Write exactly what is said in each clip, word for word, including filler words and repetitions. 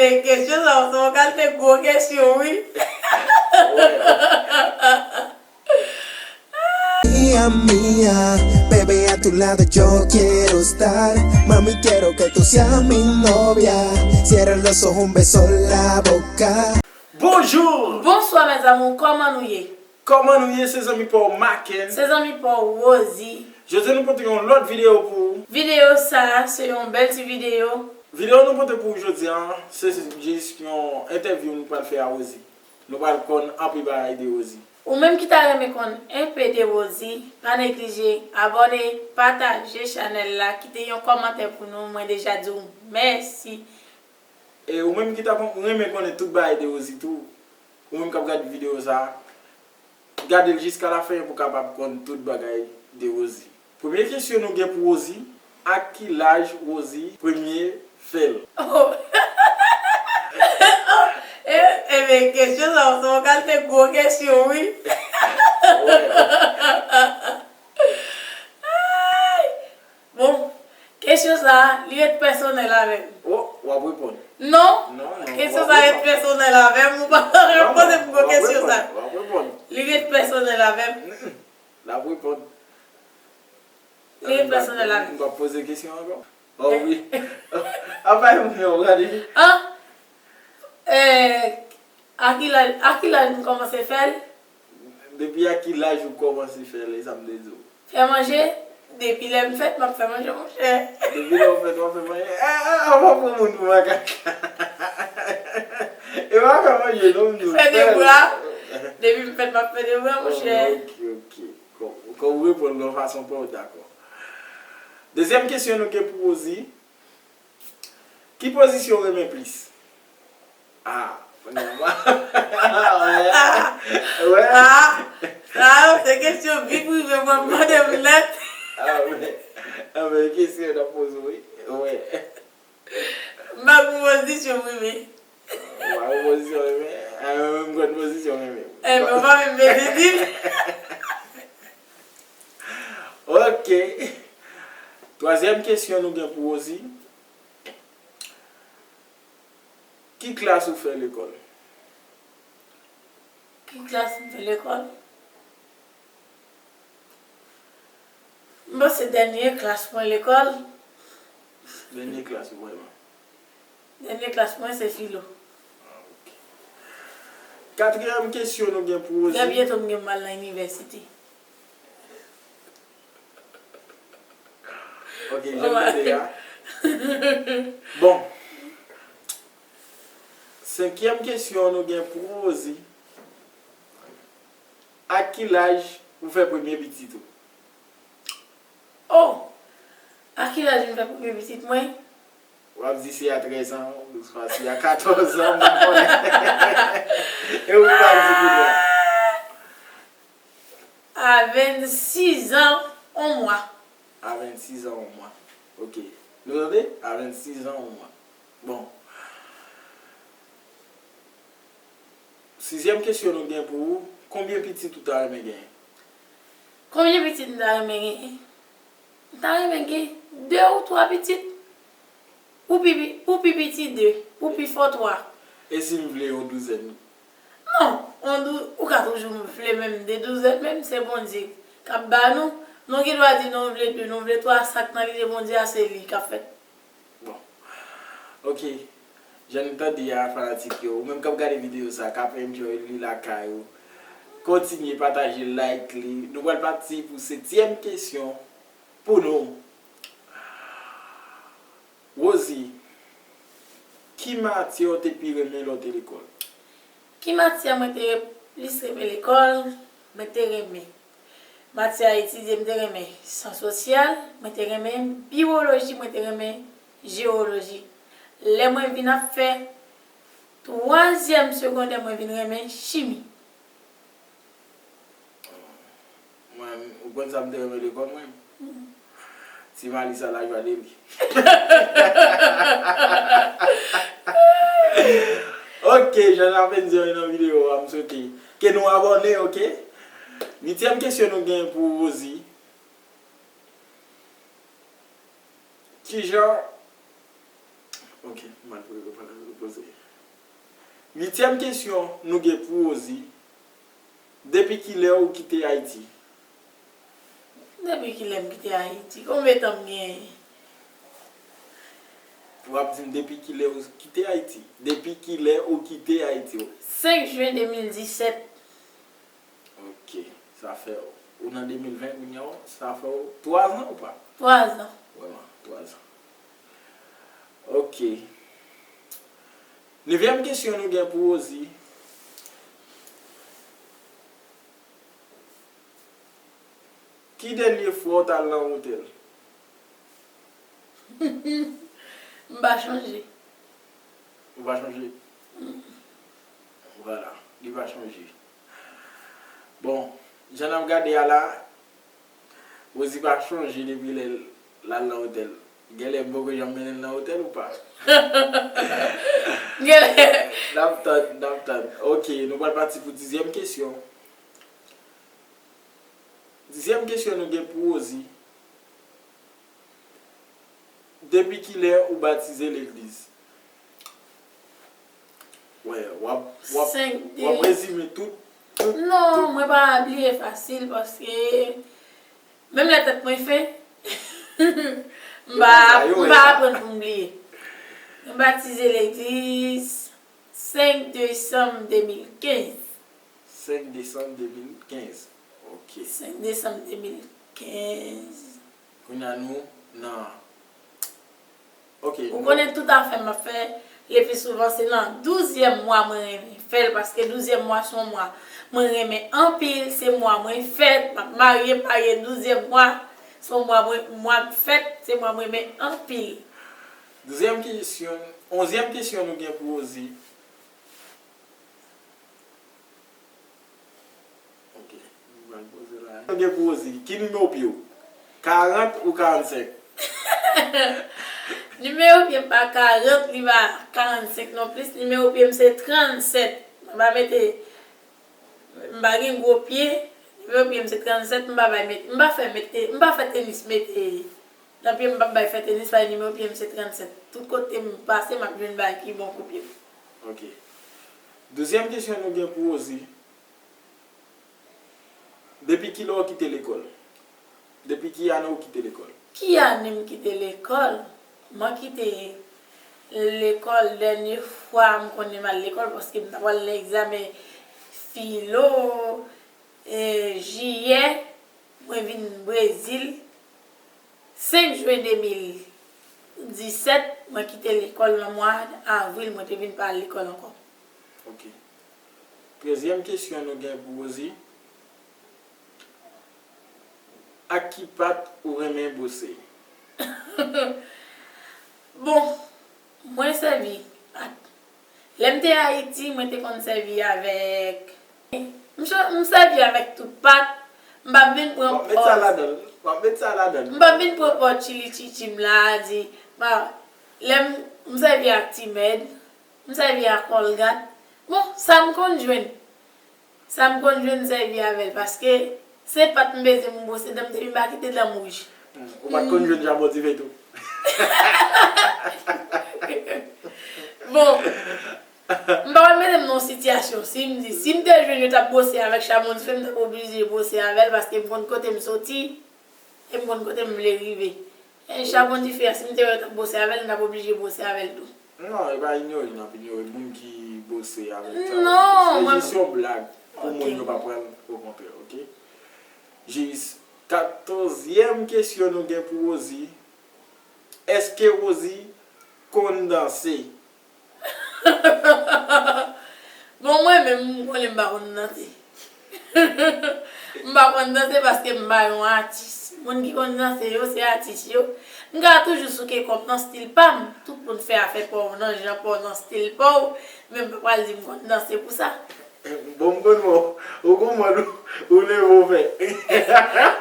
Kesyon sa se yon kalite gwo kesyon, wi. Mía, mía, bebé a tu lado yo quiero estar. Mami, quiero que tú seas mi novia. Cierra los ojos, un beso en la boca. Bonjou! Bonswa mes amours, kòman nou ye? Kòman nou ye, se zanmi pa w Maken? Se zanmi pa w Rosie. Jodi a nou pote yon lòt videyo pou ou. Videyo sa a se yon bèl ti videyo. Videyo nou pote pou ou jodi a, se jis yon entèvyou nou pral fè a Rosie. Nou pral konn anpil bagay de Rosie. Ou menm ki ta renmen konn enpe de Rosie, pa neglije abòne, pataje chanèl la, kite yon kòmantè pou nou, mwen deja di w mèsi. E ou menm ki ta kon- renmen konnen tout bagay de Rosie tou, ou menm k ap gade videyo sa a, gade l jiska lafen pou w kapab konn tout bagay de Rosie. Premye kesyon nou gen pou Rosie, ak ki laj Rosie premye fè l? Oh. E, ebyen, kesyon sa se yon kalite gwo kesyon, wi. Ay! Bon, kesyon sa a, li ret pèsonèl avè m. Oh, w ap reponn. Non, Non, non, kesyon w ap sa ret reponn. Pèsonèl avè m, ou pa Non, repoze non, pou mwen w ap kesyon sa. reponn, w ap reponn. Li ret pèsonèl avè m. Mm-mm. L ap reponn. Li ret pèsonèl avè m. M p ap poze kesyon ankò. Oh wi. Apa e mwen yo gade. An? Eh, a ki laj, a ki laj m kòmanse fè l? Depi a ki laj ou kòmanse fè l, e sa m te di w? Fè manje, depi lè m fèt, m ap fè manje, monchè. Depi lè w fèt, w ap fè manje. Eh, eh, an pa pran moun pou makak. E pa fè manje, non, m di w. Fè de bra. Depi m fèt, m ap fè de bra, monchè. Ok, ok. Kon, kon ou reponn nan fason pa w dakò. Dezyèm kesyon nou gen pou Rosie. Ki pozisyon w renmen plis? Ah, kounye a mwen. Wè. Wè. Ah, ah, se kesyon byen prive, mwen mande m nèt. Ah, men, ah, men, kesyon nan poze, wi. Wè. M pa gon pozisyon prive. Ou pa gon pozisyon renmen? Ah, mwen menm, m konn pozisyon renmen. Eh, men w pa menm bezwen di m. Ok. Twazyèm kesyon nou gen pou Rosie. Ki klas ou fè lekòl? Ki klas m fè lekòl? M panse dènye klas mwen lekòl. Dènye klas ou vrèman? Dènye klas mwen se filo. Ah, ok. Katriyèm kesyon nou gen pou Rosie. Trè byento m gen m al nan inivèsite. Ok, jan m te di a. Bon. Senkyèm kesyon nou gen pou Rosie. A ki laj ou fè premye pitit ou? Oh! A ki laj m fè premye pitit mwen? W ap di se a trèz an, oswa se a katòz an, m pa konnen. E ou ki pral di kounye a? A vennsis an, yon mwa. A vennsis an, yon mwa. Ok. Nou tande? A vennsis an, yon mwa. Bon. Sizyèm kesyon nou gen pou ou, konbyen pitit ou ta renmen genyen? Konbyen pitit m ta renmen genyen? M ta renmen gen de ou twa pitit. Pou pi, pou pi piti de, pou pi fò twa. E si m vle yon douzèn? Non, yon dou, ou ka toujou vle menm de douzèn, menm se Bondye k ap ba nou. Nou gen dwa di nou vle de, nou vle twa, sa k nan lide Bondye a, se li k ap fèt. Bon. Ok. Jan nou tande a, fanatik yo, ou menm k ap gade videyo sa, k ap enjoy li lakay ou, kontinye pataje, like li. Nou pral pati pou setyèm kesyon pou nou. Rosie, ki matyè ou te pi renmen lè w te lekòl? Ki matyè mwen te plis renmen lekòl? Mwen te renmen matyè a etidye, m te renmen syans sosyal, mwen te renmen biwoloji, mwen te renmen jewoloji. Lè mwen vin ap fè twazyèm segondè, mwen vin renmen chimi. Mwen, ou konn sa m te renmen lekòl mwen? Ti Mali sa, lajwa de li. Ok, jan n ap di nan videyo a, m swete ke nou abòne, ok? Uityèm kesyon nou gen pou Rosie. Kijan Ok, m al poze, poze. Uityèm kesyon nou gen pou Rosie. Depi kilè ou kite Ayiti? Depi kilè m kite Ayiti? Konbyen tan m genyen? W ap di m depi kilè ou kite Ayiti? Depi kilè ou kite Ayiti? Senk jen de mil disèt. Ok, sa fè ou nan de mil ven kounye a, sa fè ou twa zan ou pa? Twa zan. Vrèman, twa zan. Ok. Nevyèm kesyon nou gen pou Rosie. Ki dènye fwa w t al nan otèl? M pa chonje. Ou pa chonje? Vwala, li pa chonje. Bon, jan n ap gade a la, Rosie pa chonje depi lè l al nan otèl. Genlè m poko janm mennen l nan otèl ou pa? Genlè. N ap tann, n ap tann. Ok, nou pral pati pou dizyèm kesyon. Dizyèm kesyon nou gen pou Rosie. Depi kilè ou batize legliz? Wè, w ap, w ap, w ap rezime tout, tout, non, tout. Mwen pa bliye fasil paske menm lè tèt mwen fen, m pa, m pa aprann pou m bliye. Mwen batize legliz senk desanm de mil kenz. Senk desanm de mil kenz. Ok. Senk desanm de mil kenz. Kounye a nou nan. Ok, ou konnen tout afè m ap fè, le pi souvan se nan douzyèm mwa mwen renmen fè l, paske douzyèm mwa se yon mwa mwen renmen anpil, se mwa mwen fèt, m ap marye, m marye douzyèm mwa, se yon mwa mwen, mwa m fèt, se mwa mwen renmen anpil. Douzyèm kesyon, onzyèm kesyon nou gen pou Rosie. Ok, nou pral poze la. Nou gen pou Rosie, ki nimewo pye w? Karant ou karannsenk? Nimewo pye m pa karant, li pa karannsenk non plis. Nimewo pye m se trannsèt. M pa mete, m pa gen gwo pye. Nimewo pye m se trannsèt, m pa bay met, m pa fè mete, m pa fè tenis mete nan pye m, m p ap bay fè tenis, paske nimewo pye m se trannsèt. Tout kote m pase, m ap jwenn bagay ki bon pou pye m. Ok. Dezyèm kesyon nou gen pou Rosie. Depi kilè w kite lekòl? Depi ki ane w kite lekòl? Ki ane m kite lekòl? Mwen kite lekòl, dènye fwa m konnen m al lekòl, paske m ta pral nan egzamen filo, e, jiyè, mwen vin Brezil. Senk jen de mil disèt, mwen kite lekòl nan mwa avril, mwen te vin pa al lekòl ankò. Ok. Trèzyèm kesyon nou gen pou Rosie. Ak ki pat ou renmen bwose? Bon, mwen sèvi ak Lè m te Ayiti, mwen te konn sèvi avèk, m cho-, m sèvi avèk tout pat. M p ap vin pran pòz. W ap met sa ladan l. W ap met sa ladan l. M p ap vin pran pòz chili chichi m la, di, ba, lè m, m sèvi ak ti mèd, m sèvi ak kòlgat. Bon, sa m konn jwenn. Sa m konn jwenn sèvi avè l, paske se pat m bezwen pou m bwose dan m, depi m pa kite dan m wouj. Hmm, ou pa t konn jwenn chabon dife tou? Bon, m pa konn mete m nan yon sitiyasyon. Si m di, si m te jwenn yo t ap bwose avèk chabon dife, m t ap oblije bwose avè l, paske m konn kote m soti. E m konn kote m vle rive. E chabon dife a, si m te wè yo t ap bwose avè l, m t ap oblije bwose avè l tou. Non, e pa inyore n ap inyore moun ki bwose avèk chabon dife. Non, se jis yon blag pou moun yo pa pran l o kontrè, ok? Jis katòzyèm kesyon nou gen pou Rosie. Èske Rosie konn danse? Bon, mwen menm, m konnen m pa konn danse. M pa konn danse paske m pa yon atis. Moun ki konn danse yo, se atis yo. M ka toujou souke kò m nan stil pa m. Tout moun fè afè pa w nan jan pa w, nan stil pa w, men m pa pral di m konn danse pou sa. Bon, m konn wè w. Ou konprann ou, ou leve w fè.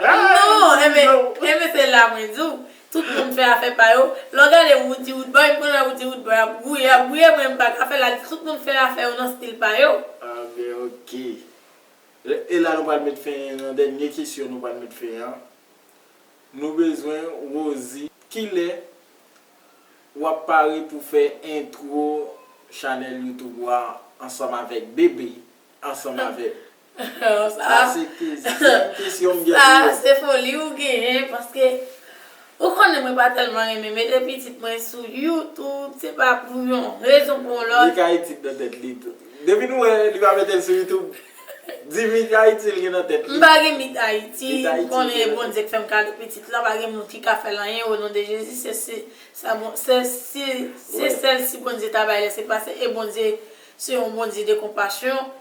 Non, enben, enben se la mwen di w. Tout moun fè afè pa yo. Lè w gade Roody Roodboy, m konn wè Roody Roodboy ap gouye, ap gouye, mwen m pa ka fè l, al tout moun fè afè yo nan stil pa yo. Ah, ben, ok. E la nou pral met fen nan dènye kesyon nou pral met fen an. Nou bezwen Rosie. Kilè W ap pare pou fè entwo chanèl YouTube ou a ansanm avèk Bebe, ansanm avèk. Sa Sa, se ke- se yon kesyon m gen pou sa, yo. Se foli ou genyen, paske ou konnen mwen pa tèlman renmen mete pitit mwen sou YouTube, se pa pou yon rezon pou yon lòt. Li ka itit nan tèt li tou. Depi nou wè li pa mete l sou YouTube, di Mit Ayiti l gen nan tèt li. M pa gen Mit Ayiti, Mit Ayiti, m konnen gen nan Bondye k fè m kado pitit la, pa gen moun ki ka fè l anyen, o non de Jezi, se, se, sa bon, se, se, se Wi. Sèl si Bondye ta bay lèse pase, e Bondye se yon Bondye de konpasyon.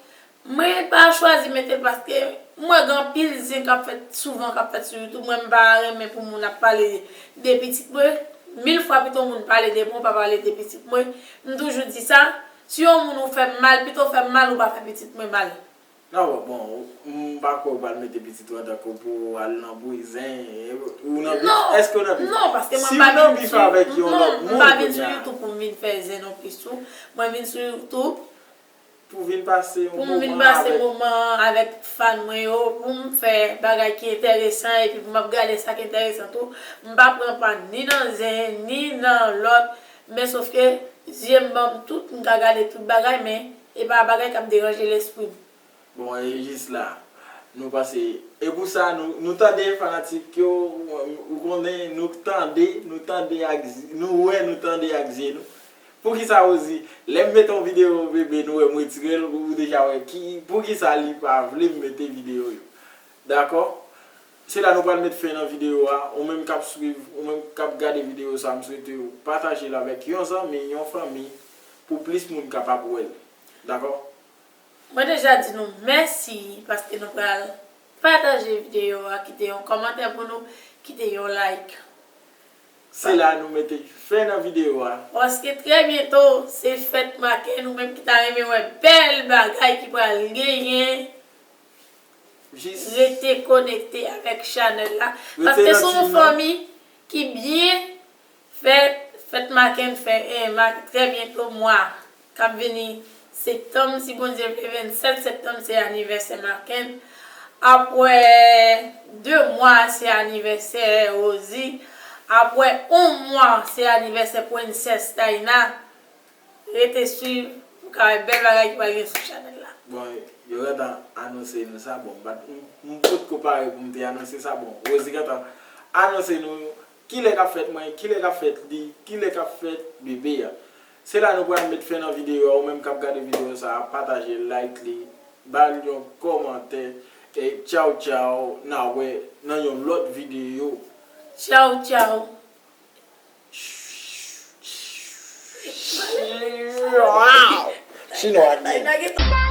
Mwen pa chwazi mete l paske m wè gen anpil zen k ap fèt souvan k ap fèt sou YouTube. Mwen m pa renmen pou moun ap pale de pitit mwen. Mil fwa pito moun pale de mwen, pa pale de pitit mwen. M toujou di sa, si yon moun ou fè m mal, pito w fè m mal ou pa fè pitit mwen mal. Non, bon, m pa kwè w pral mete pitit ou antanke w pou w al nan bri zen. Ou nan bif? Èske w nan bif? Non, paske mwen pa vin sou, non, mwen pa vin sou YouTube pou m vin fè zen non plis tou. Mwen vin sou YouTube Pou m vin pase yon moman avèk fan mwen yo, pou m fè bagay ki enteresan epi pou m ap gade sa k enteresan tou. M pa pran pa ni nan zen, ni nan lòt, men sofke zye m ban m tout, m ka gade tout bagay, men e pa bagay k ap deranje lespri m. Bon, e jis la. Nou pase. E pou sa, nou, nou tande fanatik yo, ou konnen, nou tande, nou tande ak, nou wè, nou tande ak zye nou. Poukisa Rosie, lè m mete yon videyo bebe nou wè m retire l, ou deja wè ki, poukisa li pa vle m mete videyo yo. Dakò? Se la nou pral met fen nan videyo a, ou menm k ap swiv, ou menm k ap gade videyo sa, m swete w pataje l avèk yon zanmi, yon fanmi, pou plis moun kapab wè l. Dakò? Mwen deja di nou mèsi paske nou pral pataje videyo a, kite yon kòmantè pou nou, kite yon like. Se la nou mete fen nan videyo a. Paske trè byento se fèt Maken, ou menm ki ta renmen wè bèl bagay ki pral genyen, jis rete konekte avèk chanèl la. Paske se yon fanmi ki byen fèt, fèt Maken fè, eh, Maken, trè byento mwa k ap vini septanm, si Bondye vle, vennsèt septanm se anivèsè Maken. Apre de mwa se anivèsè Rosie. Apre yon mwa se anivèsè Prensès Taina. Rete swiv pou w ka wè bèl bagay ki pral gen sou chanèl la. Bon, yo gentan anonse nou sa, bon, m pa t, m, m potko pare pou m te anonse sa, bon, Rosie gentan anonse nou kilè k ap fèt mwen, kilè k ap fèt li, kilè k ap fèt bebe a. Se la nou pral met fen nan videyo a, ou menm k ap gade videyo sa a, pataje l, like li, ba l yon kòmantè, e tchaw tchaw, n a wè nan yon lòt videyo. Tchaw tchaw. Chinwa gen.